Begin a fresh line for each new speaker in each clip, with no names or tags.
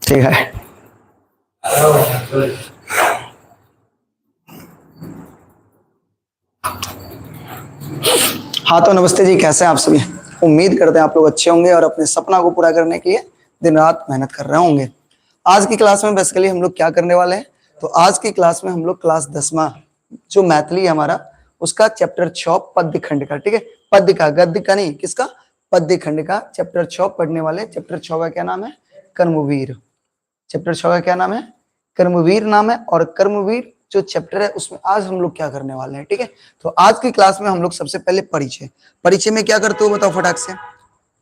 ठीक है। हाँ तो नमस्ते जी, कैसे हैं आप सभी? उम्मीद करते हैं आप लोग अच्छे होंगे और अपने सपना को पूरा करने के लिए दिन रात मेहनत कर रहे होंगे। आज की क्लास में बेसिकली हम लोग क्या करने वाले हैं, तो आज की क्लास में हम लोग क्लास 10वां जो मैथिली है हमारा, उसका चैप्टर 6 पद्य खंड का, ठीक है, पद्य का, गद्य का नहीं, किसका? पद्य खंड का चैप्टर 6 पढ़ने वाले। चैप्टर 6 का क्या नाम है? कर्मवीर। चैप्टर 6 का क्या नाम है? कर्मवीर नाम है। और कर्मवीर जो चैप्टर है उसमें आज हम लोग क्या करने वाले हैं, ठीक है, तो आज की क्लास में हम लोग सबसे पहले परिचय, परिचय में क्या करते हो बताओ फटाक से।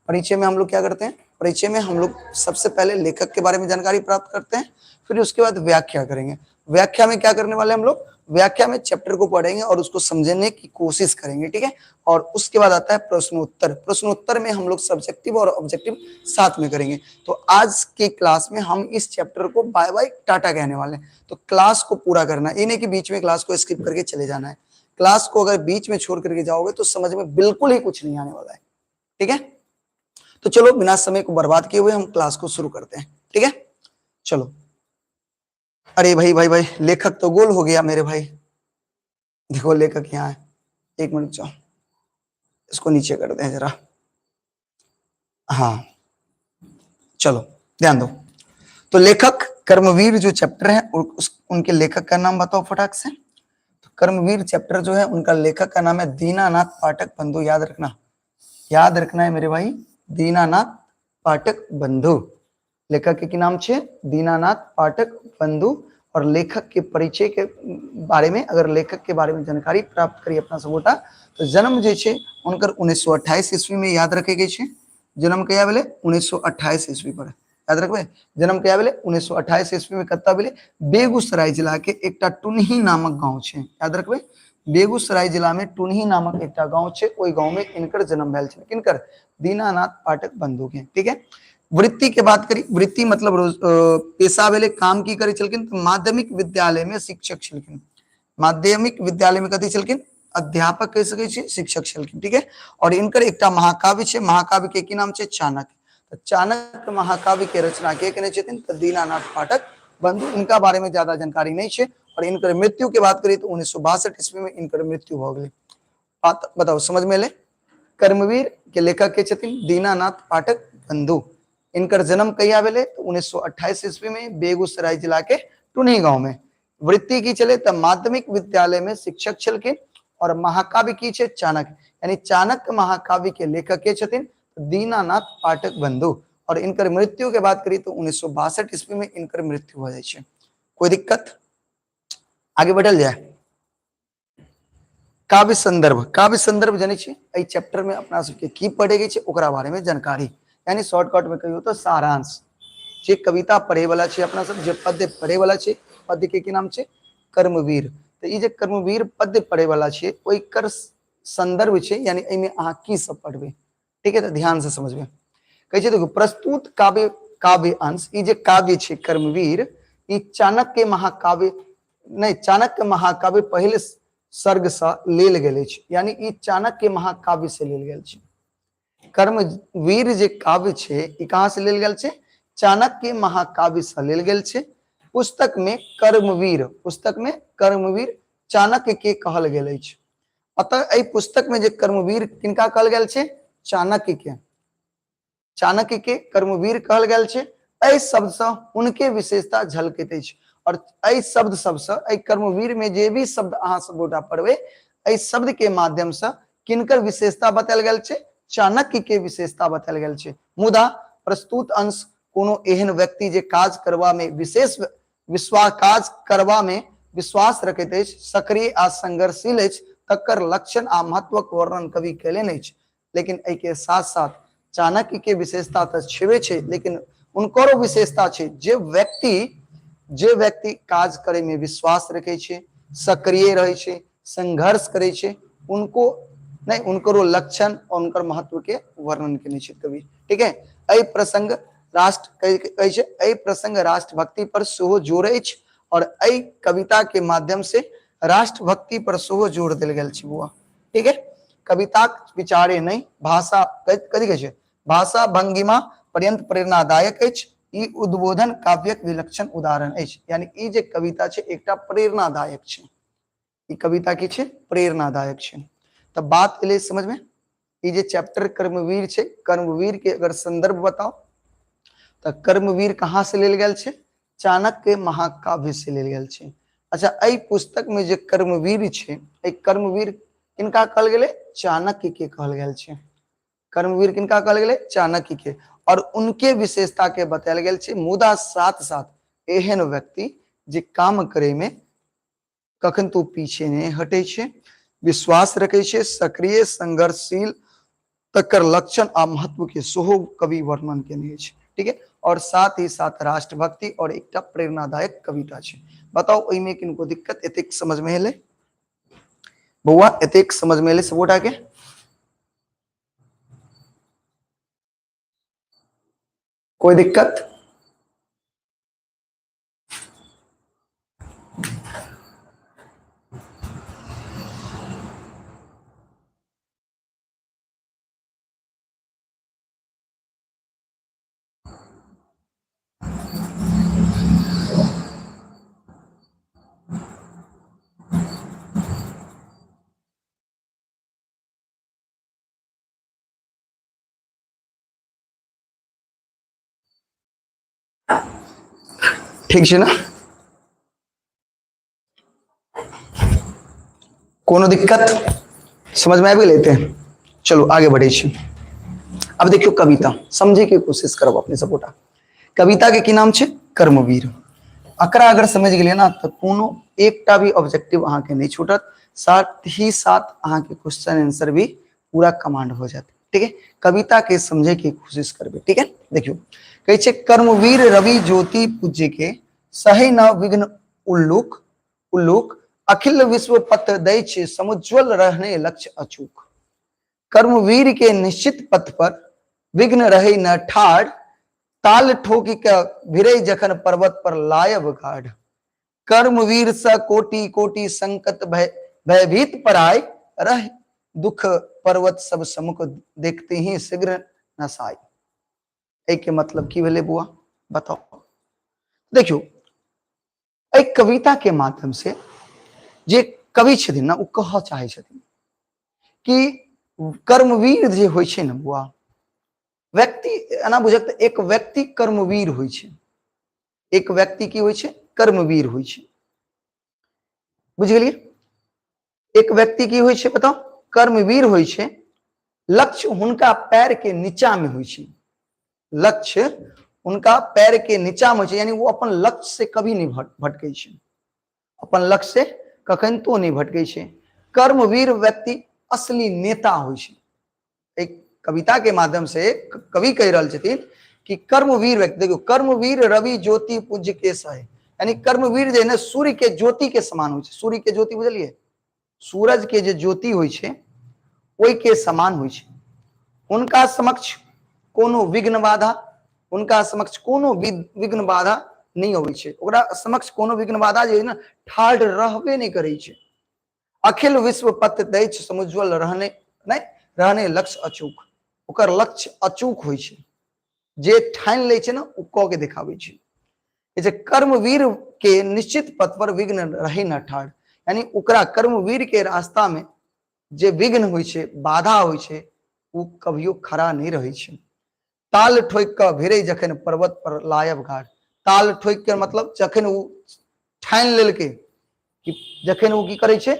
परिचय में हम लोग क्या करते हैं? परिचय में हम लोग सबसे पहले लेखक के बारे में जानकारी प्राप्त करते हैं, फिर उसके बाद व्याख्या करेंगे। व्याख्या में क्या करने वाले हैं हम लोग? व्याख्या में चैप्टर को पढ़ेंगे और उसको समझने की कोशिश करेंगे, ठीक है। और उसके बाद आता है प्रश्नोत्तर। प्रश्नोत्तर में हम लोग सब्जेक्टिव और ऑब्जेक्टिव साथ में करेंगे। तो आज की क्लास में हम इस चैप्टर को बाय बाय टाटा कहने वाले हैं। तो क्लास को पूरा करना, ये नहीं कि बीच में क्लास को स्किप करके चले जाना है। क्लास को अगर बीच में छोड़ करके जाओगे तो समझ में बिल्कुल ही कुछ नहीं आने वाला है, ठीक है। तो चलो बिना समय को बर्बाद किए हुए हम क्लास को शुरू करते हैं, ठीक है। चलो, अरे भाई भाई भाई, लेखक तो गोल हो गया मेरे भाई। देखो लेखक यहाँ है, एक मिनट जाओ, इसको नीचे कर दें जरा। हाँ चलो ध्यान दो। तो लेखक कर्मवीर जो चैप्टर है उनके लेखक का नाम बताओ फटाक से। तो कर्मवीर चैप्टर जो है उनका लेखक का नाम है दीनानाथ पाठक बंधु। याद रखना, याद रखना है मेरे भाई, दीनानाथ पाठक बंधु। लेखक के नाम छे दीनानाथ पाठक बंधु। और लेखक के परिचय के बारे में, अगर लेखक के बारे में जानकारी प्राप्त करी अपना सबोटा, तो जन्म जे छे उनकर 1928 ईस्वी में याद रखे गए छे। जन्म कहिया भेलै? 1928 ईस्वी पर याद रखबे। जन्म कहिया भेलै? 1928 ईस्वी में। कतऽ भेलै? बेगूसराय जिला के एकटा टुनही नामक गांव छे, याद रखबे। बेगूसराय जिला में टुनही नामक एकटा गांव छे, ओहि गांव में इनकर जन्म भेल छे। किनकर? दीनानाथ पाठक बंधु के, ठीक है। वृत्ति के बात करी, वृत्ति मतलब रोज पेशा भेलै, काम की करै छलखिन? तो माध्यमिक विद्यालय में शिक्षक छलखिन। माध्यमिक विद्यालय में कथी छलखिन? अध्यापक कहि सकै छी, शिक्षक छलखिन, ठीक है। और इनकर एकटा महाकाव्य छे, महाकाव्य के की नाम छे? चाणक्य। तो चाणक्य महाकाव्य के रचना के केने छथिन? तो दीनानाथ पाठक बंधु। इनका बारे में ज्यादा जानकारी नहीं छे। और इनकर मृत्यु के बात करी तो 1962 ईस्वी में इनकर मृत्यु भ गेलै। बात बताओ समझ में एलै? कर्मवीर के लेखक के छथिन दीनानाथ पाठक बंधु। इनकर जन्म कहिया भेलै? तो 1928 ईस्वी में बेगूसराय जिला के टुनही गांव में। वृत्ति की चले तो माध्यमिक विद्यालय में शिक्षक छलखिन। और महाकाव्य की छे? चाणक्य, यानी चाणक्य महाकाव्य के लेखक के छथिन? दीनानाथ पाठक बंधु। और इनकर मृत्यु के बात करी तो 1962 ईस्वी में इनकर मृत्यु हो जाए छे। कोई दिक्कत? आगे बढ़ल जाए। काव्य संदर्भ, काव्य संदर्भ जानै छी? एहि चैप्टर में अपना सबके की पढ़े के छै ओकरा बारे में जानकारी, यानी शॉर्टकट में कहियो तो सारांश। जे कविता पढ़े वाला छै अपना सब, जे पद्य पढ़े वाला छै, पद्य के की नाम छै? कर्मवीर। तो ई जे कर्मवीर पद्य पढ़े वाला छै ओहि कर संदर्भ छै, यानी एहिमे अहाँ की सब पढ़बै, ठीक है। तो ध्यान से समझबै। कहै छै देखो, प्रस्तुत काव्य काव्य अंश, ई जे काव्य छै कर्मवीर, ई चाणक्य महाकाव्य नहीं, चाणक्य महाकाव्य पहिले सर्ग से लेल गेल अछि, यानी ई चाणक्य महाकाव्य से लेल गेल छै। कर्मवीर जे काव्य छै ई कहाँ से लेल गेल छै? चाणक्य महाकाव्य से लेल गेल छै। पुस्तक में कर्मवीर, पुस्तक में कर्मवीर चाणक्य के कहल गेल अछि। अतः एहि पुस्तक में जे कर्मवीर किनका कहल गेल छै? चाणक्य के। चाणक्य के कर्मवीर कहल गेल छै। एहि शब्द से उनके विशेषता झलकैत अछि। और एहि शब्द सबसे, एहि कर्मवीर में जे भी शब्द अहाँ सब गोटा पढ़बै, एहि शब्द के माध्यम से किनकर विशेषता बतायल गेल छै? चाणक्य के विशेषता बतायल गेल छै। मुदा प्रस्तुत अंश कोनो एहन व्यक्ति जे काज करबा में विशेष विश्वास, काज करबा में विश्वास रखैत अछि, सक्रिय आ संघर्षशील अछि, तकर लक्षण आ महत्वक वर्णन कवि कयलनि अछि। लेकिन एहि के साथ साथ चाणक्य के विशेषता तऽ छेबे छै, लेकिन उनकरो विशेषता छै। जे व्यक्ति काज करे में विश्वास रखे छै, सक्रिय रहे छै, संघर्ष करे छै, उनको नहीं, उनकरो लक्षण और उनकर महत्व के वर्णन केने छै कवि, ठीक है। एहि प्रसंग राष्ट्र कहै छै, एहि प्रसंग राष्ट्रभक्ति पर सेहो जोर अछि। और एहि कविता के माध्यम से राष्ट्रभक्ति पर सेहो जोर देल गेल छै बुआ, ठीक है। कविताक विचारे नहीं, भाषा कथी कहै छै? भाषा भंगिमा पर्यंत प्रेरणादायक अछि। ई उद्बोधन काव्यक विलक्षण उदाहरण अछि। यानी ई जे कविता छै एकटा प्रेरणादायक छै। ई कविता की छै? प्रेरणादायक छै। तऽ बात एलै समझ में? ई जे चैप्टर कर्मवीर छै, कर्मवीर के अगर संदर्भ बताओ तऽ कर्मवीर कहाँ से लेल गेल छै? चाणक्य महाकाव्य से लेल गेल छै। अच्छा, एहि पुस्तक में जे कर्मवीर छै, एहि कर्मवीर किनका कहल गेलै? चाणक्य के कहल गेल छै। कर्मवीर किनका कहल गेलै? चाणक्य के। और उनके विशेषता के बतायल गेल छै। मुदा साथ साथ एहन व्यक्ति जे काम करे में कखन तो पीछे नहीं हटे छै, विश्वास रखे छै, सक्रिय संघर्षशील, तकर लक्षण आ महत्व के सेहो कवि वर्णन केने अछि। ठीक है, और साथ ही साथ राष्ट्रभक्ति और एकटा प्रेरणादायक कविता छै। बताओ ओहिमे किनको दिक्कत? एतेक समझ में एलै बौआ? एतेक समझ में एलै सबगोटा के? कोई दिक्कत? ठीक छै ने? कोनो दिक्कत समझ में आबि गेलै? एते चलू आगे बढ़ै छी। अब देखियौ कविता समझे के कोशिश करब अपने सबगोटा। कविता के की नाम छै? कर्मवीर। एकरा अगर समझ गेलियै ना तऽ कोनो एकटा भी ऑब्जेक्टिव अहाँके नहि छूटत, साथ ही साथ अहाँके क्वेश्चन आंसर भी पूरा कमांड हो जात। ठीक है, कविता के समझे के कोशिश करबे। ठीक है, देखियो कहै छै कर्मवीर रवि ज्योति पूज्य के सही न विघ्न उल्लूक उल्लूक अखिल विश्व पथ दै छै समुज्ज्वल रहने लक्ष्य अचूक। कर्मवीर के निश्चित पथ पर विघ्न रहे न ठाढ़, ताल ठोकी के भिरे जखन पर्वत पर लायब गाढ़। कर्मवीर स कोटि कोटि संकट भय भयभीत पराय, रह दुख पर्वत सब समुख देखते ही शीघ्र नसाय। एहि के मतलब की भेलै बुआ बताओ? देखियौ एहि कविता के माध्यम से जे कवि छथिन ना, ओ कहऽ चाहै छथिन कि कर्मवीर जे होइ छै ने बुआ, व्यक्ति एना बुझक तऽ एक व्यक्ति कर्मवीर होइ छै। एक व्यक्ति की होइ छै? कर्मवीर होइ छै। बुझि गेलियै? एक व्यक्ति की होइ छै बताउ? कर्मवीर होइ छै। लक्ष्य हुनका पैर के नीचा में होइ छै। लक्ष्य हुनका पैर के नीचा में होइ छै, यानी वो अपन लक्ष्य से कभी नहीं भटकै छै, अपन लक्ष्य से कखन तो नहीं भटकै छै। कर्मवीर व्यक्ति असली नेता होइ छै। एक कविता के माध्यम से कवि कहि रहल छथिन कि कर्मवीर व्यक्ति, देखियौ कर्मवीर रवि ज्योति पूज्य के सहे, यानी कर्मवीर जे ने सूर्य के ज्योति के समान होइ छै। सूर्य के ज्योति बुझलियै? सूरज के जे ज्योति होइ छै ओहि के समान होइ छै। हुनका समक्ष कोनो विघ्न बाधा, हुनका समक्ष कोनो विघ्न बाधा नहि अबै छै। ओकरा समक्ष कोनो विघ्न बाधा जे ने ठाढ़ रहबे नहि करै छै। अखिल विश्व पथ दैछ समुज्ज्वल रहने नहि रहने लक्ष्य अचूक, ओकर लक्ष्य अचूक होइ छै। जे ठानि लै छै ने ओ कऽ के देखाबै छै। जे कर्मवीर के निश्चित पथ पर विघ्न रहे न ठाढ़, यानी ओकरा कर्मवीर के रास्ता में जे विघ्न होइ छै, बाधा होइ छै, ओ कभियो खड़ा नहि रहै छै। ताल ठोकि कऽ भिड़ै जखन पर्वत पर लायब घाट, ताल ठोकि के मतलब जखन ओ ठानि लेलकै कि जखन ओ की करै छै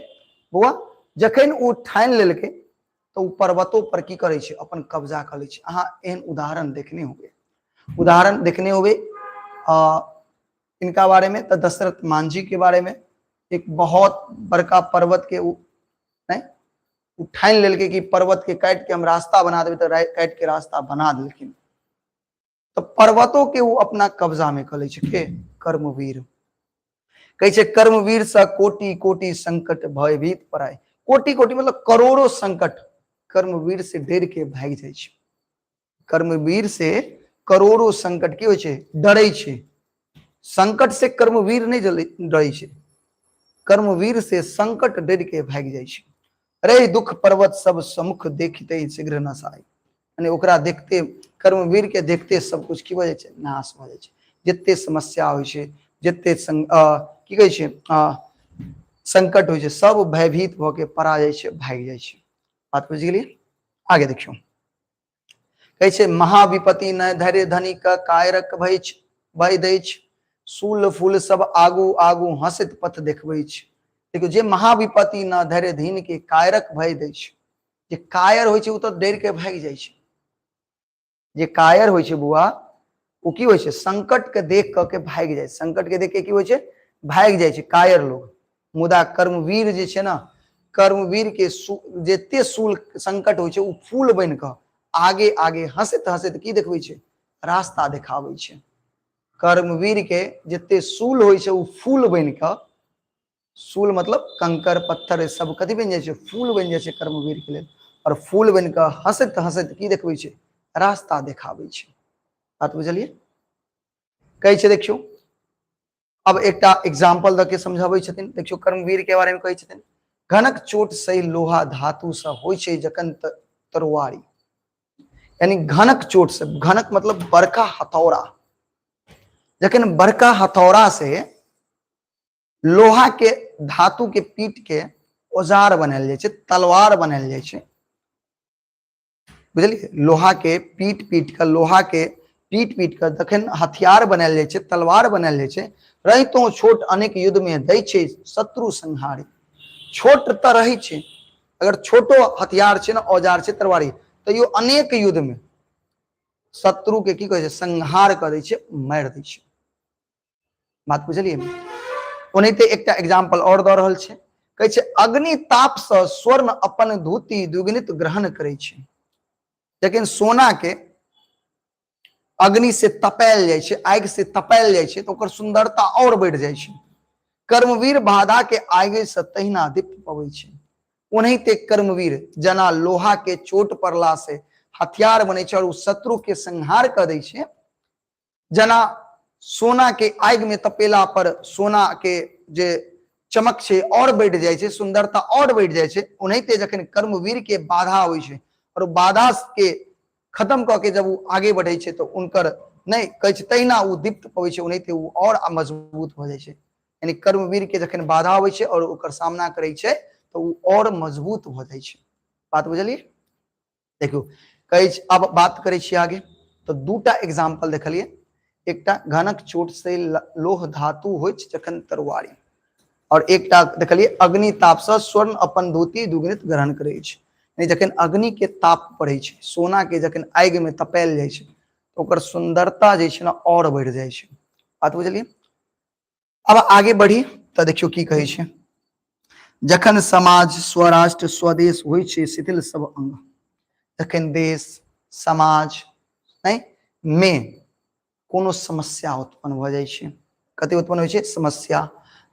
बौआ, जखन ओ ठानि लेलकै तऽ ओ पर्वतो पर की करै छै? अपन कब्जा कऽ लै छै। अहाँ एहन उदाहरण देखने होबै, उदाहरण देखने होबै इनका बारे में, तऽ दशरथ मांझी के बारे में, एक बहुत बड़का पर्वत के ओ नहि ओ ठानि लेलकै कि पर्वत के काटि के हम रास्ता बना देबै, तऽ काटि के रास्ता बना देलखिन। तऽ पर्वतो के ओ अपना कब्जा में कऽ लै छै। के? कर्मवीर। कहै छै कर्मवीर से कोटि कोटि संकट भयभीत पराय, कोटि कोटि मतलब करोड़ों संकट कर्मवीर से डर के भागि जाइ छै। कर्मवीर से करोड़ों संकट की होइ छै? डरै छै। संकट से कर्मवीर नहि डरै छै, कर्मवीर से संकट डर के भागि जाइ छै। रे दुख पर्वत सब समुख देखते शीघ्र नसाय। यानी ओकरा देखते, कर्मवीर के देखते सब कुछ की भऽ जाइ छै? नाश भऽ जाइ छै। जते समस्या होइ छै, जते की कहै छै, संकट होइ छै, सब भयभीत भऽ के पड़ा जाइ छै, भागि जाइ छै। बात बुझि गेलियै? आगे देखियौ, कहै छै महाविपत्ति न धैर्य धनी के कायरक भय भय दै छै, शूल फूल सब आगू आगू हंसैत पथ देखबै छै। देखियौ, जे महाविपत्ति न धैर्य धीन के कायरक भय दै छै, जे कायर होइ छै ओ तऽ डरि के भागि जाइ छै। जे कायर होइ छै बुआ, ओ की होइ छै? संकट के देख कऽ के भागि जाइ छै। संकट के देख के की होइ छै? भागि जाइ छै कायर लोग। मुदा कर्मवीर जे छै ने, कर्मवीर के जते शूल संकट होइ छै ओ फूल बनि कऽ आगे आगे हंसैत हंसैत की देखबै छै? रास्ता देखाबै छै। कर्मवीर के जते शूल होइ छै ओ फूल बनि कऽ, शूल मतलब कंकर पत्थर सब कथी बनि जाइ छै? फूल बनि जाइ छै कर्मवीर के लेल। और फूल बनि कऽ हंसैत हंसैत की देखबै छै? रास्ता देखाबै छै। बात बुझलियै? कहै छै, देखियौ, अब एकटा एग्जाम्पल दऽ के समझाबै छथिन। देखियौ, कर्मवीर के बारे में कहै छथिन, घनक चोट सही लोहा धातु से होइ छै जखन तरुआरी। यानी घनक चोट से, घनक मतलब बड़का हथौड़ा, जखन बड़का हथौड़ा से लोहा के धातु के पीट के औजार बनायल जाइ छै, तलवार बनायल जाइ छै, बुझलियै? लोहा के पीट पीट कऽ, लोहा के पीट पीट कऽ जखन हथियार बनायल जाइ छै, तलवार बनायल जाइ छै, रहितो छोट अनेक युद्ध में दै छै शत्रु संहारी। छोट तऽ रहै छै, अगर छोटो हथियार छै ने, औजार छै तलवारी, तैयो अनेक युद्ध में शत्रु के की कहै छै? संहार कऽ दै छै, मारि दै छै। बात बुझलियै? ओनाहिते एकटा एग्जाम्पल आओर दऽ रहल छै। कहै छै, अग्नि ताप से स्वर्ण अपन धूति द्विगुणित ग्रहण करै छै। लेकिन सोना के अग्नि से तपायल जाइ छै, आगि से तपायल जाइ छै, तऽ ओकर सुंदरता आओर बढ़ि जाइ छै। कर्मवीर बाधा के आगि से तहिना दीप्त पबै छै। ओनाहिते कर्मवीर जना लोहा के चोट पड़ला से हथियार बनै छै और ओ शत्रु के संहार कऽ दै छै, जेना सोना के आगि में तपेला पर सोना के जे चमक छै और बढ़ि जाइ छै, सुंदरता और बढ़ि जाइ छै, ओनाहिते जखन कर्मवीर के बाधा अबै छै और ओ बाधा के खत्म कऽ के जब ओ आगे बढ़ै छै तऽ उनकर नहि कहै छै तहिना ओ दीप्त पबै छै, ओनाहिते ओ और मजबूत भऽ जाइ छै। यानी कर्मवीर के जखन बाधा अबै छै और ओकर सामना करै छै तऽ ओ और मजबूत भऽ जाइ छै। बात बुझलियै? देखियौ, कहै छी, अब बात करै छी आगे। तऽ दूटा एग्जाम्पल देखलियै, एकटा घनक चोट से लोह धातु होइ जखन तरुआरी, और एकटा देखलियै अग्नि ताप से स्वर्ण अपन धोती दुगुणित ग्रहण करै छै। यानी जखन अग्नि के ताप पड़ै छै, सोना के जखन आगि में तपायल जाइ छै, तऽ ओकर सुंदरता जे छै ने और बढ़ि जाइ छै। बात बुझलियै? अब आगे बढ़ी तऽ देखियौ की कहै छै। जखन समाज स्वराष्ट्र स्वदेश होइ छै शिथिल सब अंग, जखन देश समाज नहि मे कोनो समस्या उत्पन्न भऽ जाइ छै, कते उत्पन्न होइ छै समस्या,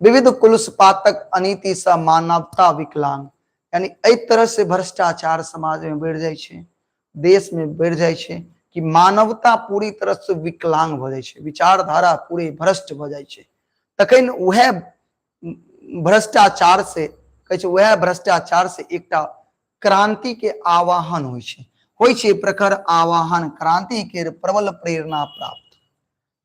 विविध कुलुष पातक अनीति सँ मानवता विकलांग, यानी एहि तरह से भ्रष्टाचार समाज में बढ़ि जाइ छै, देश में बढ़ि जाइ छै कि मानवता पूरी तरह से विकलांग भऽ जाइ छै, विचारधारा पूरे भ्रष्ट भऽ जाइ छै। तखन उएह भ्रष्टाचार से कहै छै, उएह भ्रष्टाचार से एकटा क्रांति के आवाहन होइ छै, होइ छै प्रखर आवाहन क्रांति के प्रबल प्रेरणा प्राप्त।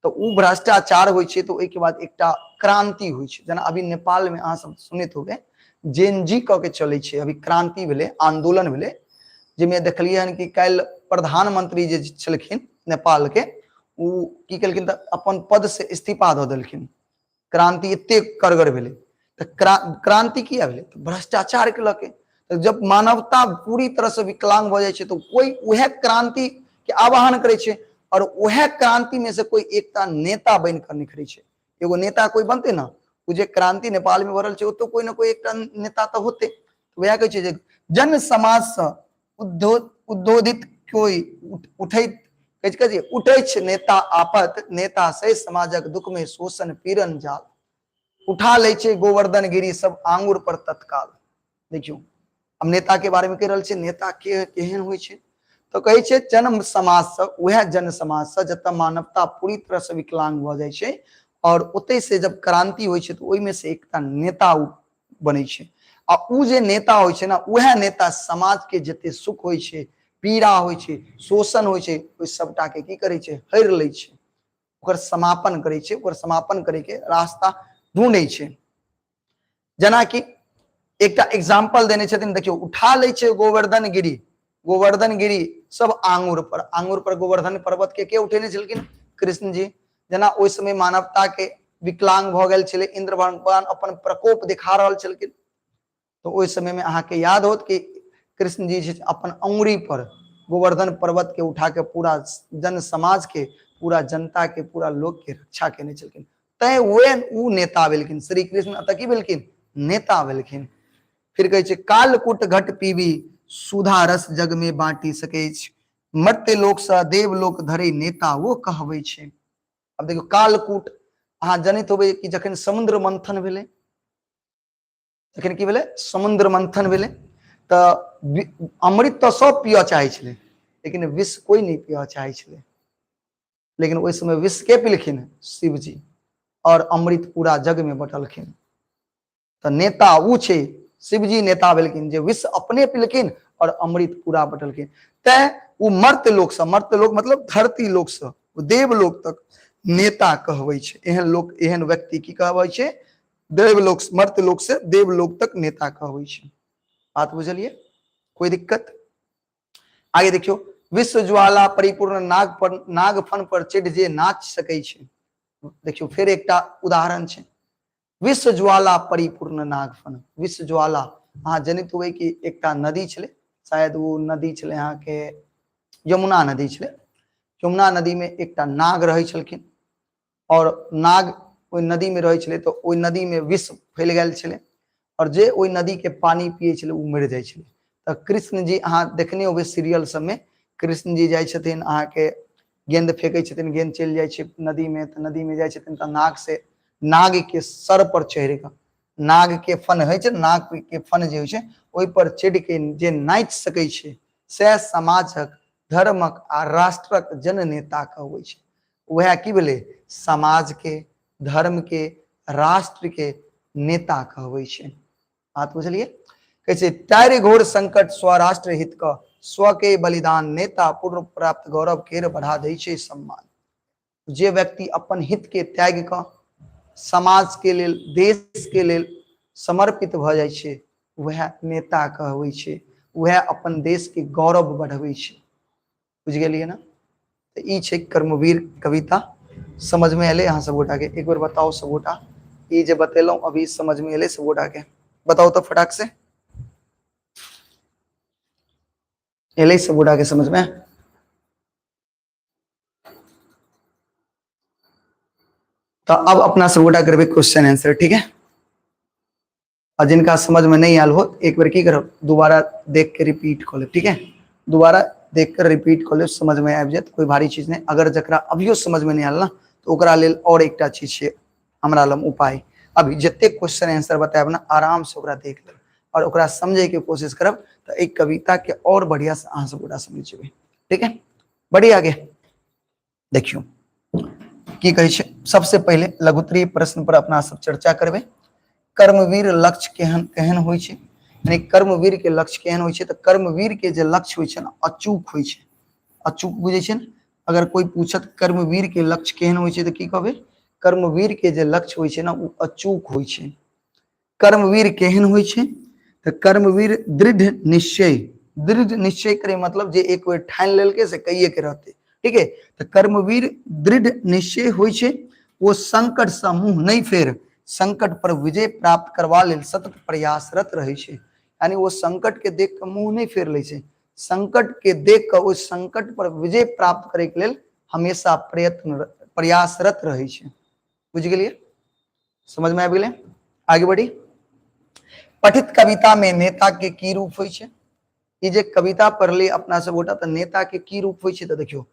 तऽ ओ भ्रष्टाचार होइ छै तऽ ओहिके बाद एकटा क्रांति होइ छै। जेना अभी नेपाल में अहाँ सब सुनैत होबै, जेन जी कऽ के चलै छै, अभी क्रांति भेलै, आंदोलन भेलै, जाहिमे देखलियै हन कि काल्हि प्रधानमंत्री जे छलखिन नेपाल के, ओ की केलखिन तऽ अपन पद से इस्तीफा दऽ देलखिन। क्रांति एते करगर भेलै तऽ क्रांति किया भेलै? तऽ भ्रष्टाचार के लऽ के। तऽ जब मानवता पूरी तरह से विकलांग भऽ जाइ छै तऽ कोइ उएह क्रांति के आवाहन करै छै और उएह क्रांति में से कोई एकटा नेता बनि कऽ निखरै छै। एगो नेता कोई बनतै ने, ओ जे क्रांति नेपाल में भऽ रहल छै ओतौ कोई ने कोई एकटा नेता तऽ होतै। वएह कहै छै जे जन समाज से उद्बोधित कोई उठैत, कहै छै कथी उठै छै नेता आपत नेता से समाजक दुख में शोषण पीड़न जाल उठा लै छै गोवर्धन गिरी सब आंगुर पर तत्काल। देखियौ, हम नेता के बारे में कहि रहल छियै, नेता के केहन होइ छै तऽ कहै छै जन्म समाजसँ, उएह जन समाजसँ जतऽ मानवता पूरी तरहसँ विकलांग भऽ जाइ छै और ओतै से जब क्रांति होइ छै तऽ ओहिमे से एकटा नेता बनै छै आ उ जे नेता होइ छै ने, उएह नेता समाज के जते सुख होइ छै, पीड़ा होइ छै, शोषण होइ छै, ओहि सबटा के की करै छै, हरि लै छै, ओकर समापन करै छै, ओकर समापन करे के रास्ता ढूंढै छै। जेनाकि एकटा एग्जाम्पल देने छथिन, देखियौ, उठा लै छै गोवर्धन गिरी, गोवर्धन गिरी सब आंगुर पर, आंगुर पर गोवर्धन पर्वत के उठेने छलखिन? कृष्ण जी। जेना ओहि समय मानवता के विकलांग भऽ गेल छलै, इंद्र भगवान अपन प्रकोप दिखा रहल छलखिन, तो ओहि समय में अहाँके याद होत कि कृष्ण जी जे अपन अंगुरी पर गोवर्धन पर्वत के उठा के पूरा जन समाज के, पूरा जनता के, पूरा लोक के रक्षा केने छलखिन। तैं वे उ नेता भेलखिन, श्री कृष्ण अतः की भेलखिन? नेता भेलखिन। फिर कहै छै कालकूट घट पीबी सुधा रस जग में बांटी सकैछ, मर्त्य लोक सँ देवलोक धरे नेता वो कहबै छै। अब देखियौ कालकूट, अहाँ जनैत होबै कि जखन समुद्र मंथन भेलै, जखन की भेलै, समुद्र मंथन भेलै, तऽ अमृत तऽ सब पियऽ चाहै छलै, लेकिन विष कोइ नहि पियऽ चाहै छलै। लेकिन ओहि समय विष के पिलखिन? शिवजी, और अमृत पूरा जग में बटलखिन। तऽ नेता ओ छै, शिवजी नेता भेलखिन जे विष अपने पिलखिन और अमृत पूरा बटलखिन। तैं ओ मर्त्य लोक सँ, मर्त्य लोक मतलब धरती लोक सँ देवलोक तक नेता कहबै छै। एहन लोक, एहन व्यक्ति की कहबै छै? देवलोक, मर्त्य लोक से देवलोक तक नेता कहबै छै। बात बुझलियै? कोई दिक्कत? आगे देखियौ, विश्व ज्वाला परिपूर्ण नाग पर, नागफन पर चढ़ि जे नाच सकै छै। देखियौ फेर एकटा उदाहरण छै, विश्व ज्वाला परिपूर्ण नागफन। विश्व ज्वाला अहाँ जनैत होबै कि एकटा नदी छलै, शायद ओ नदी छलै अहाँके यमुना नदी छलै। यमुना नदी में एकटा नाग रहै छलखिन और नाग ओहि नदी में रहै छलै, तऽ ओहि नदी में विष फैल गेल छलै और जे ओहि नदी के पानी पियै छलै ओ मरि जाइ छलै। तऽ कृष्ण जी अहाँ देखने होबै सीरियल सबमे, कृष्ण जी जाइ छथिन अहाँके गेंद फेंकै छथिन, गेंद चलि जाइ छै नदी में, तऽ नदी में जाइ छथिन तऽ नाग से, नाग के सर पर चढ़ि कऽ, नाग के फन होइ छै, नाग के फन जे होइ छै ओहि पर चढ़ि के जे नाचि सकै छै सएह समाजक, धर्मक आ राष्ट्रक जन नेता कहबै छै। वएह की भेलै? समाज के, धर्म के, राष्ट्र के नेता कहबै छै। बात बुझलियै? कहै छै टारि घोर संकट स्वराष्ट्र हित क स्व के बलिदान नेता पूर्ण प्राप्त गौरव केर बढ़ा दै छै सम्मान। जे व्यक्ति अपन हित के त्याग कऽ समाज के लेल, देश के लेल समर्पित भऽ जाइ छै वएह नेता कहबै छै, वएह अपन देश के गौरव बढ़बै छै। बुझि गेलियै ने? तऽ ई छै कर्मवीर कविता। समझ में एलै अहाँ सब गोटा के? एक बेर बताउ सब गोटा, ई जे बतेलहुँ अभी समझ में एलै सब गोटा के? बताउ तऽ फटाक से, एलै सब गोटा के समझ में? तो अब अपना सब गोटा करबै क्वेश्चन आंसर, ठीक है? और जिनका समझ में नहीं आयल हो एक बेर की करब, दोबारा देख के रिपीट कऽ लेब, ठीक है? दोबारा देख कर रिपीट कऽ लेब, समझ में आबि जायत, कोई भारी चीज नहीं। अगर जकरा अभियो समझ में नहीं आयल ना तो ओकरा लेल और एकटा चीज छै हमरा लग उपाय। अभी जते क्वेश्चन आंसर बतायब ना आराम से ओकरा देख लेब और ओकरा समझे के कोशिश करब तो एक कविता के और बढ़िया से अहाँ सब गोटा समझ जेबै, ठीक है? बढ़िया। आगे देखियौ की कहै छै। सबसे पहिले लघुत्तरीय प्रश्न पर अपना सब चर्चा करबै। कर्मवीर लक्ष्य केहन केहन होइ छै, यानी कर्मवीर के लक्ष्य केहन होइ छै? तऽ कर्मवीर के जे लक्ष्य होइ छै ने अचूक होइ छै। अचूक बुझै छै ने? अगर कोई पूछत कर्मवीर के लक्ष्य केहन होइ छै तऽ की कहबै? कर्मवीर के जे लक्ष्य होइ छै ने ओ अचूक होइ छै। कर्मवीर केहन होइ छै? तऽ कर्मवीर दृढ़ निश्चय, दृढ़ निश्चय करे मतलब जे एक बेर ठानि लेलकै से कहिए के रहतै, ठीक है? तऽ कर्मवीर दृढ़ निश्चय होइ छै, ओ संकट से मुंह नहीं फेर संकट पर विजय प्राप्त करवा लेल सतत प्रयासरत रहै छै। यानी ओ संकट के देख के मुंह नहीं फेर लै छै, संकट के देख के ओहि संकट पर विजय प्राप्त करे के लेल हमेशा प्रयत्न प्रयासरत रहै छै। बुझि गेलियै? समझ में आबि गेलै? आगे बढ़ी। पठित कविता में नेता के की रूप होइ छै? ई जे कविता पढ़ली अपना सब गोटा तऽ नेता के की रूप होइ छै? तऽ देखियौ,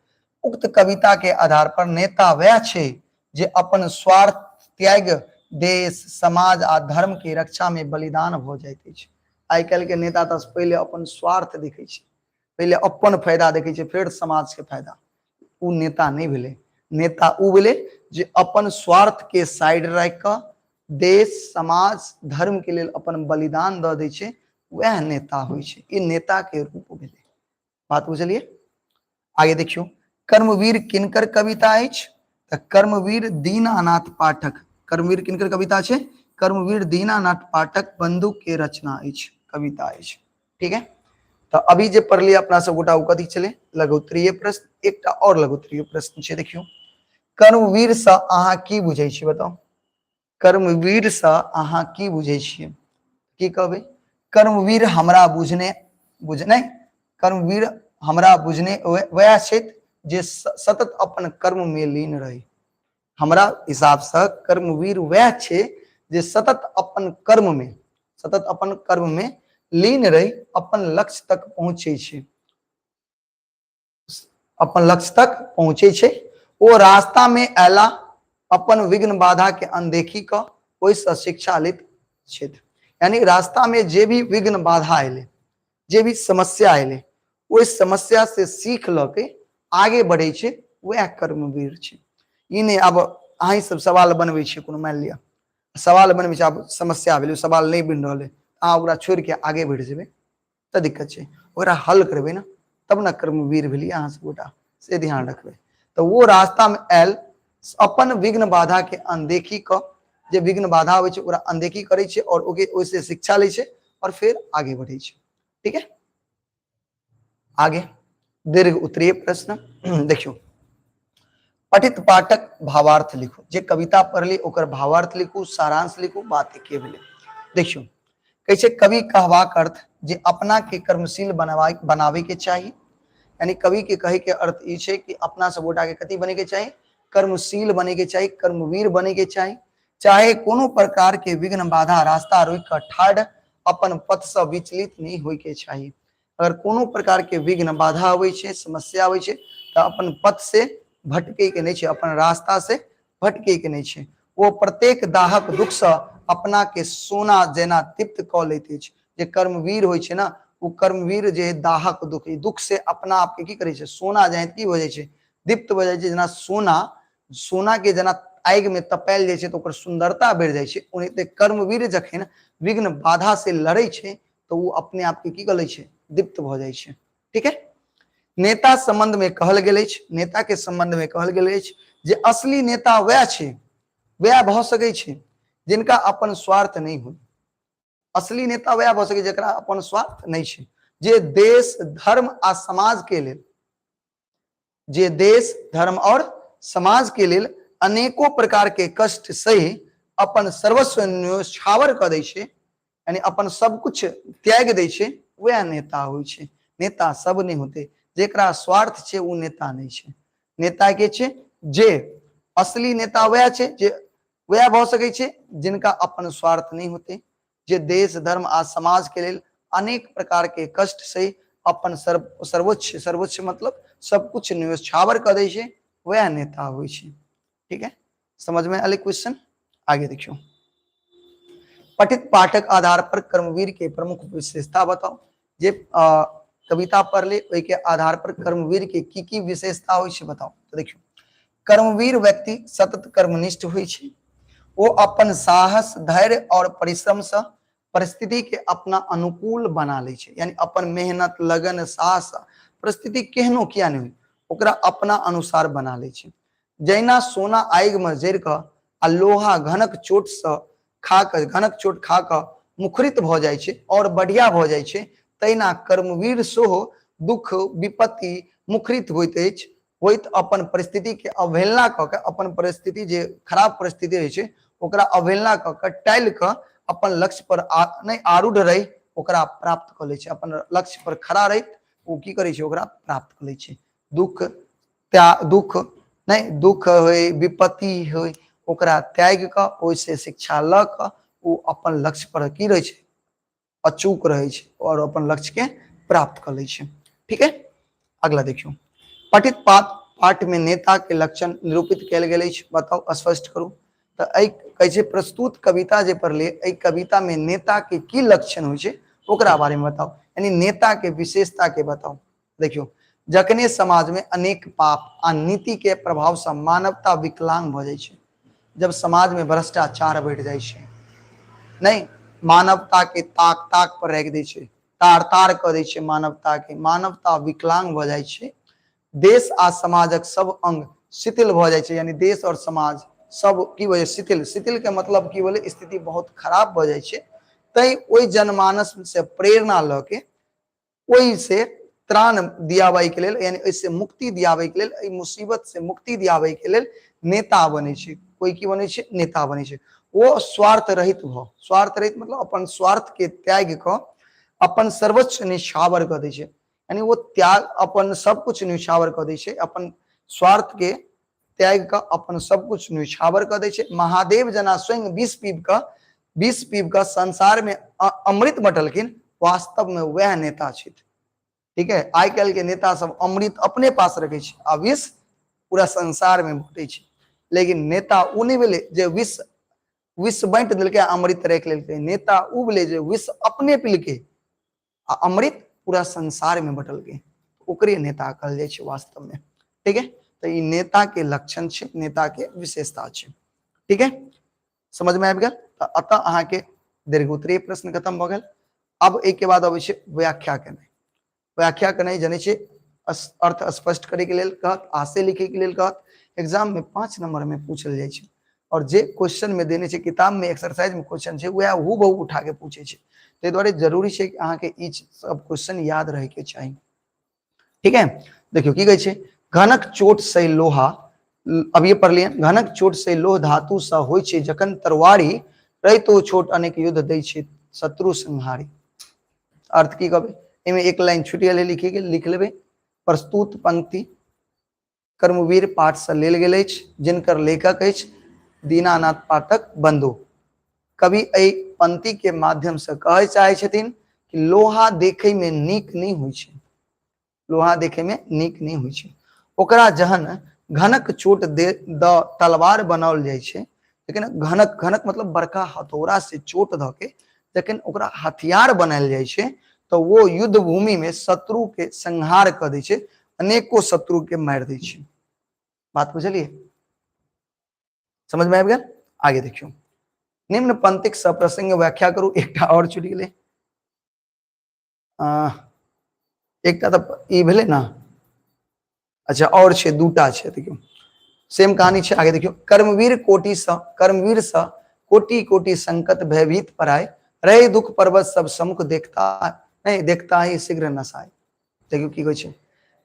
उक्त कविता के आधार पर नेता वएह छै जे अपन स्वार्थ त्याग देश, समाज आ धर्म के रक्षा में बलिदान भऽ जाइत अछि। आइ काल्हि के नेता तऽ पहिले अपन स्वार्थ देखै छै, पहिले अपन फायदा देखै छै, फेर समाज के फायदा। ओ नेता नहि भेलै। नेता ओ भेलै जे अपन स्वार्थ के साइड राखि कऽ देश, समाज, धर्म के लेल अपन बलिदान दऽ दै छै, वएह नेता होइ छै। ई नेता के रूप भेलै। बात बुझलियै? आगे देखियौ, कर्मवीर किनकर कविता अछि? तऽ कर्मवीर दीनानाथ पाठक। कर्मवीर किनकर कविता छै? कर्मवीर दीनानाथ पाठक बंधु के रचना अछि, कविता अछि। ठीक है, तऽ अभी जे पढ़लियै अपना सब गोटा ओ कथी छलै? लघुत्तरीय प्रश्न। एकटा और लघुत्तरीय प्रश्न छै, देखियौ, कर्मवीर से अहाँ की बुझै छी? बताउ, कर्मवीर से अहाँ की बुझै छियै? की कहबै? कर्मवीर हमरा बुझने बुझने कर्मवीर हमरा बुझने वएह छथि जे सतत अपन कर्म में लीन रही। हमरा हिसाबसँ कर्मवीर वएह छै जे सतत अपन कर्म में, सतत अपन कर्म में लीन रहि अपन लक्ष्य तक पहुँचै छै, अपन लक्ष्य तक पहुँचै छै। ओ रास्ता में अयला अपन विघ्न बाधा के अनदेखी कऽ ओहिसँ शिक्षा लैत छथि। यानी रास्ता में जे भी विघ्न बाधा एलै, जे भी समस्या एलै, ओहि समस्या से सीख लऽ के आगे बढ़ै छै, वएह कर्मवीर छै। ई नहि आब अहीं सब सवाल बनबै छियै, कोनो मानि लिअ सवाल बनबै छै, आब समस्या भेलै, सवाल नहि बनि रहल है, अहाँ ओकरा छोड़ि के आगे बढ़ि जेबै तऽ दिक्कत छै। ओकरा हल करबै ने तब ने कर्मवीर भेलियै अहाँ सब गोटा, से ध्यान रखबै। तऽ ओ रास्तामे आयल अपन विघ्न बाधा के अनदेखी कऽ, जे विघ्न बाधा आबै छै ओकरा अनदेखी करै छै और ओके ओहिसँ शिक्षा लै छै और फेर आगे बढ़ै छै। ठीक है, आगे दीर्घ उत्तरीय प्रश्न देखियौ, पठित पाठक भावार्थ लिखू। जे कविता पढ़ली ओकर भावार्थ लिखू, सारांश लिखू, बात एके भेलै। देखियौ, कहै छै कवि कहबाक अर्थ जे अपना के कर्मशील बनावे के चाही। यानी कवि के कहे के अर्थ ई छै कि अपना सब गोटा के कथी बने के चाही? कर्मशील बने के चाही, कर्मवीर बने के चाही। चाहे कोनो प्रकार के विघ्न बाधा रास्ता रोकि कऽ ठाढ़ अपन पथ से विचलित नहीं होय के चाही। अगर कोनो प्रकार के विघ्न बाधा अबै छै, समस्या अबै छै, तऽ अपन पथ से भटकै के नहि छै, अपन रास्ता से भटकै के नहि छै। ओ प्रत्येक दाहक दुख से अपना के सोना जेना तृप्त कऽ लैत अछि। जे कर्मवीर होइ छै ने, ओ कर्मवीर जे दाहक दुख, ई दुख से अपना आप के की करै छै? सोना जेना की भऽ जाइ छै? दीप्त भऽ जाइ छै। जेना सोना, सोना के जेना आगि में तपायल जाइ छै तऽ ओकर सुंदरता बढ़ि जाइ छै, ओनाहिते कर्मवीर जखन विघ्न बाधा से लड़ै छै तऽ ओ अपने आप के की कऽ लै छै? दीप्त भऽ जाइ छै। ठीक है, नेता संबंध में कहल गेल अछि, नेता के संबंध में कहल गेल अछि जे असली नेता वएह छै, वएह भऽ सकै छै जिनका अपन स्वार्थ नहि हो। असली नेता वएह भऽ सकै जकरा अपन स्वार्थ नहि छै, जे देश, धर्म आ समाज के लेल, जे देश, धर्म और समाज के लेल अनेको प्रकार के कष्ट सहि अपन सर्वस्व न्योछावर कऽ दै छै, यानी अपन सब कुछ त्याग दै छै, वएह नेता होइ छै। नेता सब नहि होते, जेकरा स्वार्थ छै ओ नेता नहि छै। नेता के छै जे असली नेता वएह छै जे वएह भऽ सकै छै जिनका अपन स्वार्थ नहि होते, जे देश, धर्म आ समाज के लेल अनेक प्रकार के कष्ट से अपन सर्वोच्च, सर्वोच्च मतलब सब कुछ न्योछावर कऽ दै छै, वएह नेता होइ छै। ठीक है, समझ में आले क्वेश्चन? आगे देखियो, पठित पाठक आधार पर कर्मवीर के प्रमुख विशेषता बताओ। जे कविता पढ़ले ओहि के आधार पर कर्मवीर के की की विशेषता होइ छै बताओ। तो देखियो, कर्मवीर व्यक्ति सतत कर्मनिष्ठ होइ छै। ओ अपन साहस, धैर्य और परिश्रम से परिस्थिति के अपना अनुकूल बना लै छै। यानी अपन मेहनत, लगन, साहस, परिस्थिति केहनो किया नहि होइ, ओकरा अपना अनुसार बना लै छै। जहिना सोना आगि में जरि कऽ आ लोहा घनक चोट से खा कऽ, घनक चोट खा कऽ मुखरित भऽ जाइ छै और बढ़िया भऽ जाइ छै, तहिना कर्मवीर सेहो दुख विपत्ति मुखरित होइत अछि, होइत अपन परिस्थिति के अवहेलना कऽ के, अपन परिस्थिति जे खराब परिस्थिति रहै छै ओकरा अवहेलना कऽ के टालि कऽ अपन लक्ष्य पर नहि आरूढ़ रहि ओकरा प्राप्त कऽ लै छै। अपन लक्ष्य पर खड़ा रहैत ओ की करै छै? ओकरा प्राप्त कऽ लै छै। दुख त्या दुख नहि दुख होइ, विपत्ति होइ, ओकरा त्यागि कऽ ओहिसँ शिक्षा लऽ कऽ ओ अपन लक्ष्य पर की रहै छै? अचूक रहै छै और अपन लक्ष्य के प्राप्त कऽ लै छै। ठीक है, अगला देखियौ, पठित पाठ में नेता के लक्षण निरूपित कयल गेल अछि, बताउ, स्पष्ट करू। तऽ एहि कहै छै प्रस्तुत कविता जे पढ़लियै, एहि कविता में नेता के की लक्षण होइ छै ओकरा बारे में बताउ, यानी नेता के विशेषता के बताउ। देखियौ, जखने समाज में अनेक पाप आ नीति के प्रभाव से मानवता विकलांग भऽ जाइ छै, जब समाज में भ्रष्टाचार बढ़ि जाइ छै, नहि मानवता के ताक ताक पर राखि दै छै, तार तार कऽ दै छै मानवता के, मानवता विकलांग भऽ जाइ छै, देश आ समाजक सब अंग शिथिल भऽ जाइ छै, यानी देश और समाज सब की भऽ जाइ शिथिल। शिथिल के मतलब की भेलै, स्थिति बहुत खराब भऽ जाइ छै। तैं ओहि जनमानस से प्रेरणा लऽ के ओहि से त्राण दियाबै के लेल, यानी ओहि से मुक्ति दियाबै के लेल, एहि मुसीबत से मुक्ति दियाबै के लेल नेता बनै छै। कोई की बनै छै, नेता बनै छै। ओ स्वार्थ रहित भऽ, स्वार्थ रहित मतलब अपन स्वार्थ के त्याग कऽ अपन सर्वोच्च निछावर कऽ दै छै, यानी ओ त्याग अपन सब कुछ निछावर कऽ दै छै, अपन स्वार्थ के त्याग कऽ अपन सब कुछ निछावर कऽ दै छै। महादेव जना स्वयं विष पीब कऽ संसार में अमृत बटलखिन, वास्तव में वह नेता छथि। ठीक है, आइ काल्हि के नेता सब अमृत अपने पास रखै छै आ विष पूरा संसार में बांटै छै, लेकिन नेता ओ नहि भेलै जे विष बांटि देलकै आ अमृत राखि लेलकै। नेता ओ भेलै जे विष अपने पिलकै आ अमृत पूरा संसार में बटलकै, ओकरे नेता कहल जाइ छै वास्तव में। ठीक है, तऽ ई नेता के लक्षण छै, नेता के विशेषता छै। ठीक है, समझ में आबि गेल। तऽ एतऽ अहाँके दीर्घोत्तरीय प्रश्न खत्म भऽ गेल। अब एहिके बाद अबै छै व्याख्या केनाइ। व्याख्या केनाइ जनै छियै, अर्थ स्पष्ट करैके लेल कहत, आशय लिखैके लेल कहत। एग्जाम में 5 नंबर में पूछल जाइ छै, और जे क्वेश्चन में देने छै किताब में, एक्सरसाइज में क्वेश्चन छै, वएह हूबहू उठा के पूछे छै। ताहि दुआरे जरूरी छै कि अहाँके ई सब क्वेश्चन याद रहैके चाही। ठीक है, देखियौ की कहै छै, घनक चोट से लोहा, अभिये पढ़लियै, घनक चोट से लोह धातु से होइ छै जखन तरुआरी, रहितो छोट अनेक युद्ध दै छै शत्रु संहारी। अर्थ की कहबै, एहिमे एक लाइन छुटि गेलै लिखे के, लिख लेबै। प्रस्तुत पंक्ति कर्मवीर पाठ से लेल गेल अछि, जिनकर लेखक अछि दीनानाथ पाठक बंधु। कवि एहि पंक्ति के माध्यम से कहै चाहै छथिन कि लोहा देखे में नीक नहीं होइ छै, लोहा देखे में नीक नहीं होइ छै, ओकरा जहन घनक चोट दे द तलवार बनाओल जाइ छै, लेकिन घनक, घनक मतलब बड़का हथौड़ा से चोट द के जखन ओकरा हथियार बनायल जाइ छै तऽ वो युद्ध भूमि में शत्रु के संहार कऽ दै छै, अनेको शत्रु के मारि दै छै। बात बुझलियै, समझ में आबि गेल। आगे देखियौ, निम्न पंक्तिक सप्रसंग व्याख्या करू। एकटा और छुटि गेलै, एकटा तऽ ई भेलै ने, अच्छा और छै दूटा छै। देखियौ सेम कहानी छै। आगे देखियौ, कर्मवीर कोटि सँ, कर्मवीर सँ कोटि कोटि संकट भयभीत पराए, रहे दुख पर्वत सब सम्मुख देखता नहीं देखता ही शीघ्र नसाए। देखियौ की कहै छै,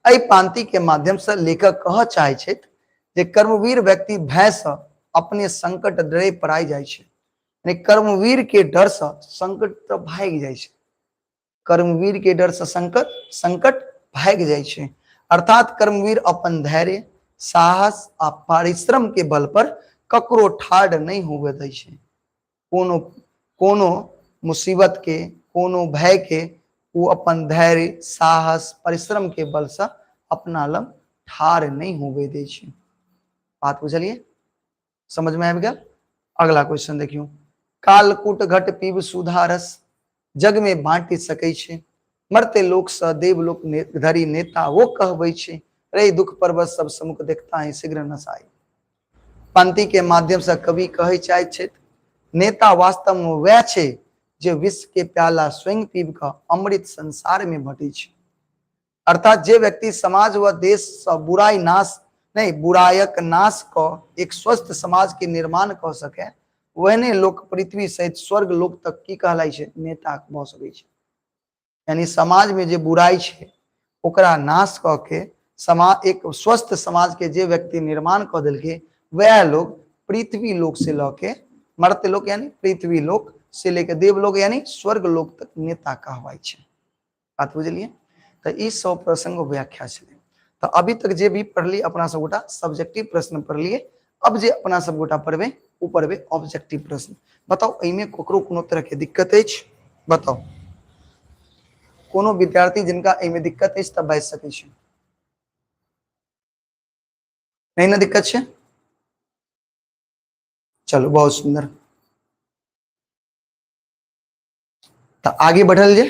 एहि पांति के माध्यम से लेखक कहऽ चाहै छथि जे कर्मवीर व्यक्ति भय सँ अपने संकट डरे पराई जाइ छै, यानी कर्मवीर के डर सँ संकट तऽ भागि जाइ छै, कर्मवीर के डर से संकट भागि जाइ छै। अर्थात कर्मवीर अपन धैर्य, साहस आ परिश्रम के बल पर ककरो ठाढ़ नहीं होवे दै छै। कोनो कोनो मुसीबत के, कोनो भय के ओ अपन धैर्य, साहस, परिश्रम के बल से अपना लग ठाढ़ नहीं होवे दै छै। बात बुझलियै, समझ में आबि गेल। अगला क्वेश्चन देखियौ, कालकूट घट पीब सुधा रस जग में बांटि सकै छै, मरते लोक स देवलोक धरि नेता वो कहबै छै, रे दुख पर्वत सब सम्मुख देखता है शीघ्र नसाई। पंक्ति के माध्यम से कवि कहै चाहैत छथि नेता वास्तव में वएह छै जे विष के प्याला स्वयं पीब कऽ अमृत संसार में बटै छै। अर्थात जे व्यक्ति समाज व देश सँ बुराई नाश नहीं, बुरायक नाश कऽ एक स्वस्थ समाज के निर्माण कऽ सके, वहने लोक पृथ्वी सहित स्वर्ग लोक तक की कहलाई छै, नेता भऽ सकै छै। यानी समाज में जे बुराई छै ओकरा नाश कऽ के एक स्वस्थ समाज के जे व्यक्ति निर्माण कऽ देलकै वएह लोग पृथ्वी लोक से लऽ के मर्त्य लोक यानी पृथ्वी लोक से लेके देवलोक यानी स्वर्ग लोक तक नेता कहवाई छै। बात बुझलियै। तऽ ई सब प्रसंग व्याख्या छलै। तऽ अभी तक जे भी पढ़लियै अपना सब गोटा सब्जेक्टिव प्रश्न पढ़लियै, अब जे अपना सब गोटा पढ़बै ओ पढ़बै ऑब्जेक्टिव प्रश्न। बताउ एहिमे ककरो कोनो तरह के दिक्कत अछि? बताउ कोनो विद्यार्थी जिनका एहिमे दिक्कत अछि तऽ बाजि सकै छै। नहीं ना दिक्कत छै? चलू बहुत सुंदर। तऽ आगे बढ़ल जे,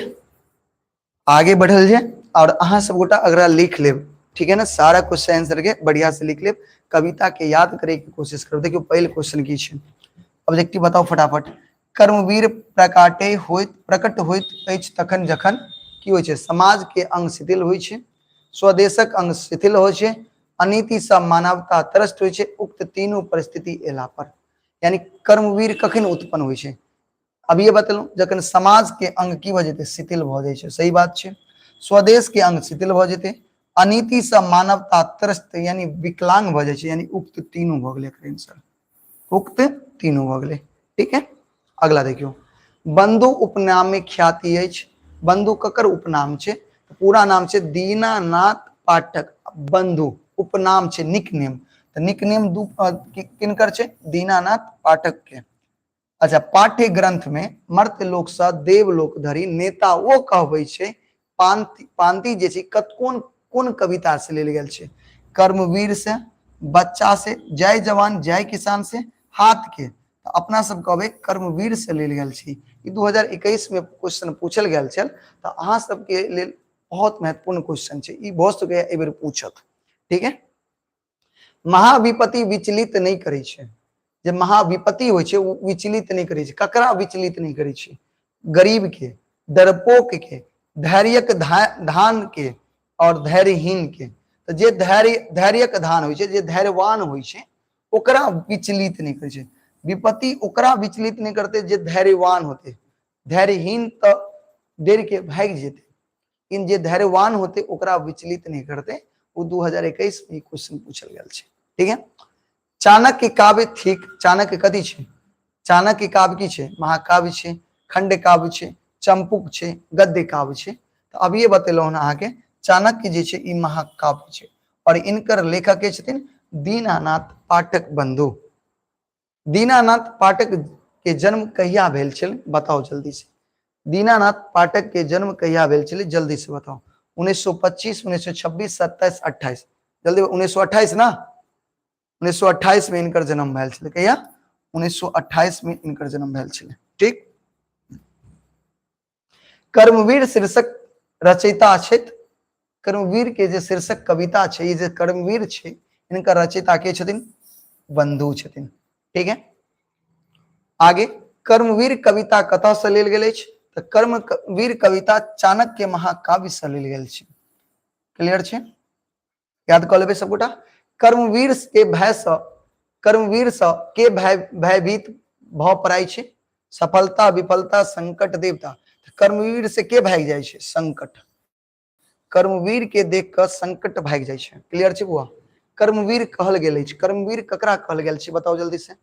आगे बढ़ल जे, और अहाँ सब गोटा अगला लिख लेब, ठीक है ना। सारा क्वेश्चन आंसर के बढ़िया से लिख लेब, कविता के याद करे के कोशिश करू। देखियो पहिल क्वेश्चन की छै, ऑब्जेक्टिव बताओ फटाफट। कर्मवीर प्रकाटे होइत प्रकट होइत अछि तखन जखन की होइ छै? समाज के अंग शिथिल होइ छै, स्वदेशक अंग शिथिल होइ छै, अनीति सँ मानवता त्रस्त होइ छै, उक्त तीनू परिस्थिति एला पर। यानी कर्मवीर कखन उत्पन्न होइ छै? अभिये बतेलहुँ, जखन समाज के अंग की भऽ जेतै? शिथिल भऽ जाइ छै। सही बात छै। स्वदेश के अंग शिथिल भऽ जेतै, अनीति सँ मानवता त्रस्त यानी विकलांग भऽ जाइ छै, यानी उक्त तीनू भऽ गेलै एकर आंसर, उक्त तीनू भऽ गेलै। ठीक है, अगला देखियौ। बंधु उपनाम में ख्याति अछि। बंधु ककर उपनाम छै? पूरा नाम छै दीनानाथ पाठक बंधु, उपनाम छै निकनेम, तऽ निकनेम दू किनकर छै? दीनानाथ पाठक के। अच्छा, पाठ्य ग्रंथ में मर्त्य लोक से देवलोक धरि नेता ओ कहबै छै, पांति पांति जे छै कत कोन कोन कविता से लेल गेल छै? कर्मवीर से, बच्चा से, जय जवान जय किसान से, हाथ के। तऽ अपना सब कहबै कर्मवीर से लेल गेल छै। ई 2021 में क्वेश्चन पूछल गेल छल, तऽ अहाँ सबके लेल बहुत महत्वपूर्ण क्वेश्चन छै ई, भऽ सकैए एहि बेर पूछत। ठीक है, महाविपत्ति विचलित नहि करै छै। जे महाविपत्ति होइ छै ओ विचलित नहि करै छै। ककरा विचलित नहि करै छै? गरीब के, डरपोक के, धैर्यक धान के और धैर्यहीन के। तऽ जे धैर्य धैर्यक धान होइ छै, जे धैर्यवान होइ छै, ओकरा विचलित नहि करै छै विपत्ति। ओकरा विचलित नहि करतै जे धैर्यवान होतै। धैर्यहीन तऽ डर के भागि जेतै, लेकिन जे धैर्यवान होते ओकरा विचलित नहीं करते। वो 2021 में क्वेश्चन पूछल गेल छै। ठीक है, चाणक्य काव्य ठीक, चाणक्य कथी छै? चाणक्य काव्य की छै? महाकाव्य छै, खंड काव्य छै, चंपुक छै, गद्य काव्य छै। तऽ अभिये बतेलहुँ हन अहाँके, चाणक्य जे छै ई महाकाव्य छै और इनकर लेखक के छथिन? दीनानाथ पाठक बंधु। दीनानाथ पाठक के जन्म कहिया भेल छल? बताओ जल्दी से। दीनानाथ पाठक के जन्म कहिया भेल छल? जल्दी से बताओ। 1925, 1926, 27, 28, जल्दी। 1928 ना? 1928 में इनकर जन्म भेल छल। कहिया? 1928 में इनकर जन्म भेल छल। ठीक, कर्मवीर शीर्षक रचयिता छथि। कर्मवीर के जे शीर्षक कविता छै, ई जे कर्मवीर छै, इनकर रचयिता के छथिन? बंधु छथिन। ठीक है, आगे, कर्मवीर कविता कतऽ से लेल गेल अछि? तऽ कर्मवीर कविता चाणक्य महाकाव्य से लेल गेल छै। क्लियर छै? याद कऽ लेबै सबगोटा। कर्मवीर के भय सँ, कर्मवीर सँ के भय भयभीत भऽ पड़ाइ छै? सफलता, विफलता, संकट, देवता। कर्मवीर से के भागि जाइ छै? संकट। कर्मवीर के देख कऽ संकट भागि जाइ छै। क्लियर छै बुआ? कर्मवीर कहल गेल अछि, कर्मवीर ककरा कहल गेल छै? बताउ जल्दी से।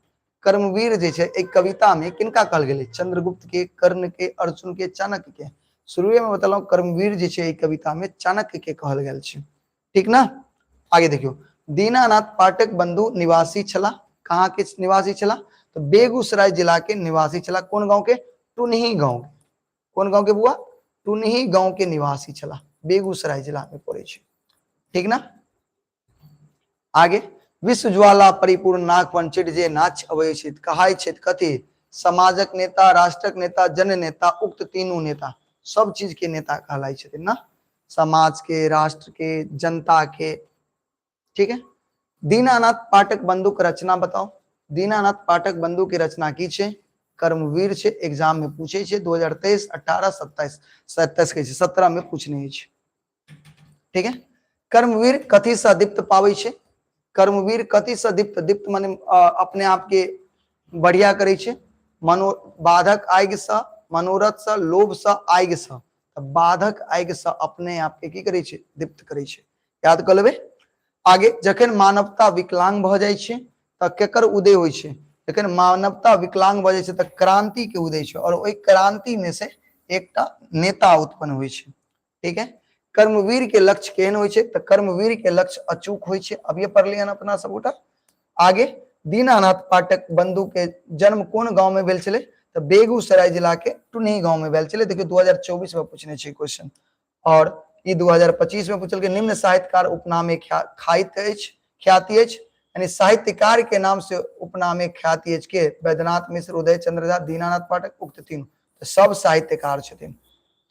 कर्मवीर जे छै एक कविता में किनका कहल गेलै? चंद्रगुप्त के, कर्ण के, अर्जुन के, चाणक्य के। शुरुए में बतलहुँ, कर्मवीर जे छै एक कविता में चाणक्य के कहल गेल छै। ठीक ना? आगे देखियो, दीनानाथ पाठक बंधु निवासी छला। कहाँ के निवासी छला? तो बेगूसराय जिला के निवासी छला। कोन गांव के? टुनही गांव के। कोन गांव के बुआ? टुनही गांव के निवासी छला, बेगूसराय जिला में पड़े छै। ठीक ना? आगे, विश्व ज्वाला परिपूर्ण नागपंचमी जे नाच अबै छै कहाय छै कथी? समाजक नेता, राष्ट्रक नेता, जन नेता, उक्त तीनू नेता। सब चीज के नेता कहलाय छथिन ना, समाज के, राष्ट्र के, जनता के। ठीक है, दीनानाथ पाठक बंधु के रचना बताओ। दीनानाथ पाठक बंधु के रचना की छै? कर्मवीर छै। एग्जाम में पूछे छै 2023, 18, 27, 27 के छै, 17 में पूछने अछि। ठीक है, कर्मवीर कथी से दीप्त पाबै छै? कर्मवीर कथी से दीप्त, दीप्त माने अपने आप के बढ़िया करै छै। मनो बाधक आगि से, मनोरथ से, लोभ से, आगि से। तऽ बाधक आगि से अपने आप के की करै छै? दीप्त करै छै। याद कऽ लेबै। आगे, जखन मानवता विकलांग भऽ जाइ छै तऽ केकर उदय होइ छै? जखन मानवता विकलांग भऽ जाइ छै तऽ क्रांति के उदय छै और ओहि क्रांति में से एकटा नेता उत्पन्न होइ छै। ठीक है, कर्मवीर के लक्ष्य केहन होइ छै? तऽ कर्मवीर के लक्ष्य अचूक होइ छै। अभिये पढ़लियै हन अपना सबगोटा। आगे, दीनानाथ पाठक बंधु के जन्म कोन गांव में भेल छलै? तऽ बेगूसराय जिला के टुनही गांव में भेल छलै। देखियौ, 2024 में पूछने छै क्वेश्चन और ई 2025 में पूछलकै। निम्न साहित्यकार उपनामे खाइत अछि, ख्याति अछि, यानी साहित्यकार के नाम से उपनामे ख्याति अछि के? वैद्यनाथ मिश्र, उदय चंद्र झा, दीनानाथ पाठक, उक्त तीनू। तऽ सब साहित्यकार छथिन,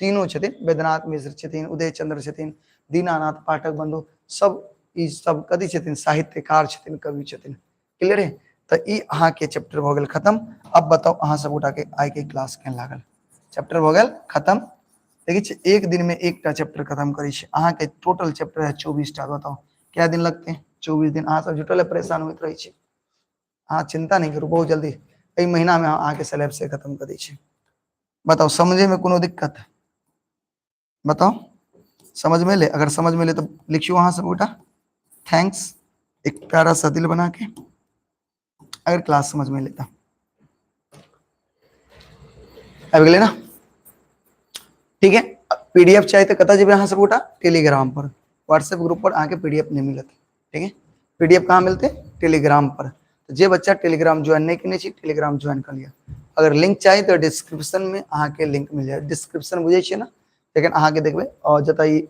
तीनू छथिन। वैद्यनाथ मिश्र छथिन, उदय चंद्र छथिन, दीनानाथ पाठक बंधु, सब ई सब कथी छथिन? साहित्यकार छथिन, कवि छथिन। क्लियर है? तऽ ई अहाँके चैप्टर भऽ गेल खतम। अब बताउ अहाँ सब गोटा के आइ के क्लास केहन लागल? चैप्टर भऽ गेल खतम। देखै छियै एक दिन में एकटा चैप्टर खतम करै छी। अहाँके टोटल चैप्टर है 24 टा। बताउ कए दिन लगतै? 24 दिन। अहाँ सब जुटल परेशान होइत रहै छी। अहाँ चिंता नहीं करू, बहुत जल्दी एहि महीना में अहाँके सिलेबस से खतम कऽ दै छी। बताउ समझे में कोनो दिक्कत? बताउ समझ में ले? अगर समझ में ले तो लिखियो अहाँ सब गोटा thanks, एक प्यारा सा दिल बना के, अगर क्लास समझ में लेता। आबि गेलै ना? ठीक है। पीडीएफ चाही तो कतऽ जेबै अहाँ सब गोटा? टेलीग्राम पर, व्हाट्सएप ग्रुप पर अहाँके पीडीएफ नहीं मिलत। ठीक है, पीडीएफ कहाँ मिलते? टेलीग्राम पर। तो जे बच्चा टेलीग्राम ज्वाइन नहीं केने छी, टेलीग्राम ज्वाइन कर लिया। अगर लिंक चाही तो डिस्क्रिप्शन में अहाँके लिंक मिल जायत। डिस्क्रिप्शन बुझै छियै ना? लेकिन अहाँके देखबै और जतऽ ई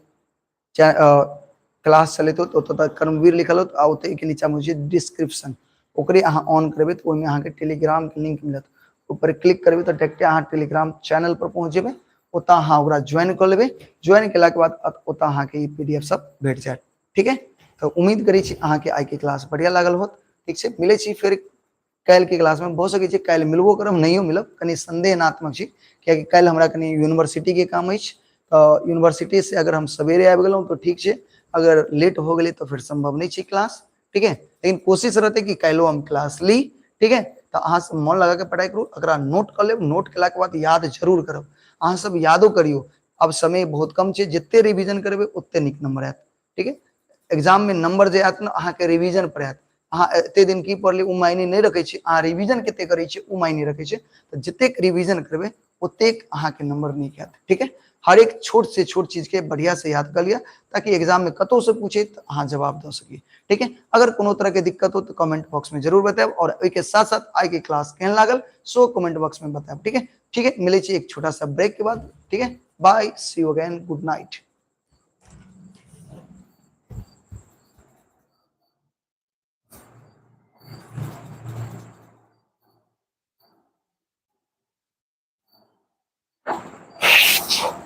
क्लास चलैत होत ओतऽ तक कर्मवीर लिखल होत आ ओतऽ के नीचा में छै डिस्क्रिप्शन, ओकरे अहाँ ऑन करबै तऽ ओहिमे अहाँके टेलीग्राम के लिंक मिलत। ऊपर क्लिक करबै तऽ डायरेक्टे अहाँ टेलीग्राम चैनल पर पहुँच जेबै। ओतऽ अहाँ ओकरा ज्वाइन कऽ लेबै। ज्वाइन केलाके बाद ओतऽ अहाँके ई पीडीएफ सब भेट जायत। ठीक है, तऽ उम्मीद करै छी अहाँके आइ के क्लास बढ़िया लागल होत। ठीक छै, मिलै छी फेर काल्हि के क्लास में। भऽ सकै छै काल्हि मिलबो करब, नहियो मिलब, कनि संदेहनात्मक छी, कियाकि काल्हि हमरा कनि यूनिवर्सिटी के काम अछि। तऽ यूनिवर्सिटी से अगर हम सवेरे आबि गेलहुँ तऽ ठीक छै, अगर लेट हो गेलै तऽ फेर संभव नहि छै क्लास। ठीक है, लेकिन कोशिश रहतै कि काल्हिो हम क्लास ली। ठीक है, तऽ अहाँ सब मन लगा के पढ़ाइ करू, एकरा नोट कऽ लेब। नोट केलाके बाद याद जरूर करब। अहाँ सब यादो करियौ, अब समय बहुत कम छै, जते रिवीजन करबै ओते नीक नंबर आयत। ठीक है, एग्जाम में नंबर जे आयत ने अहाँके रिवीजन पर आयत। अहाँ एते दिन की पढ़ली ओ मायने नहि रखै छै, अहाँ रिवीजन कते करै छियै ओ मायने रखै छै। तऽ जतेक रिवीजन करबै ओतेक अहाँके नंबर नीक आयत। ठीक है, हर एक छोट से छोट चीज के बढ़िया से याद कर लिया ताकि एग्जाम में कतौ से पूछे तो अहाँ जवाब दऽ सकी। ठीक है, अगर कोनो तरह के दिक्कत हो तो कमेंट बॉक्स में जरूर बतायब और ओहिके साथ साथ आइ के क्लास केहन लागल सो कमेंट बॉक्स में बतायब। ठीक है, ठीक है, मिलै छी एक छोटा सा ब्रेक के बाद। ठीक है, bye, see you again, good night.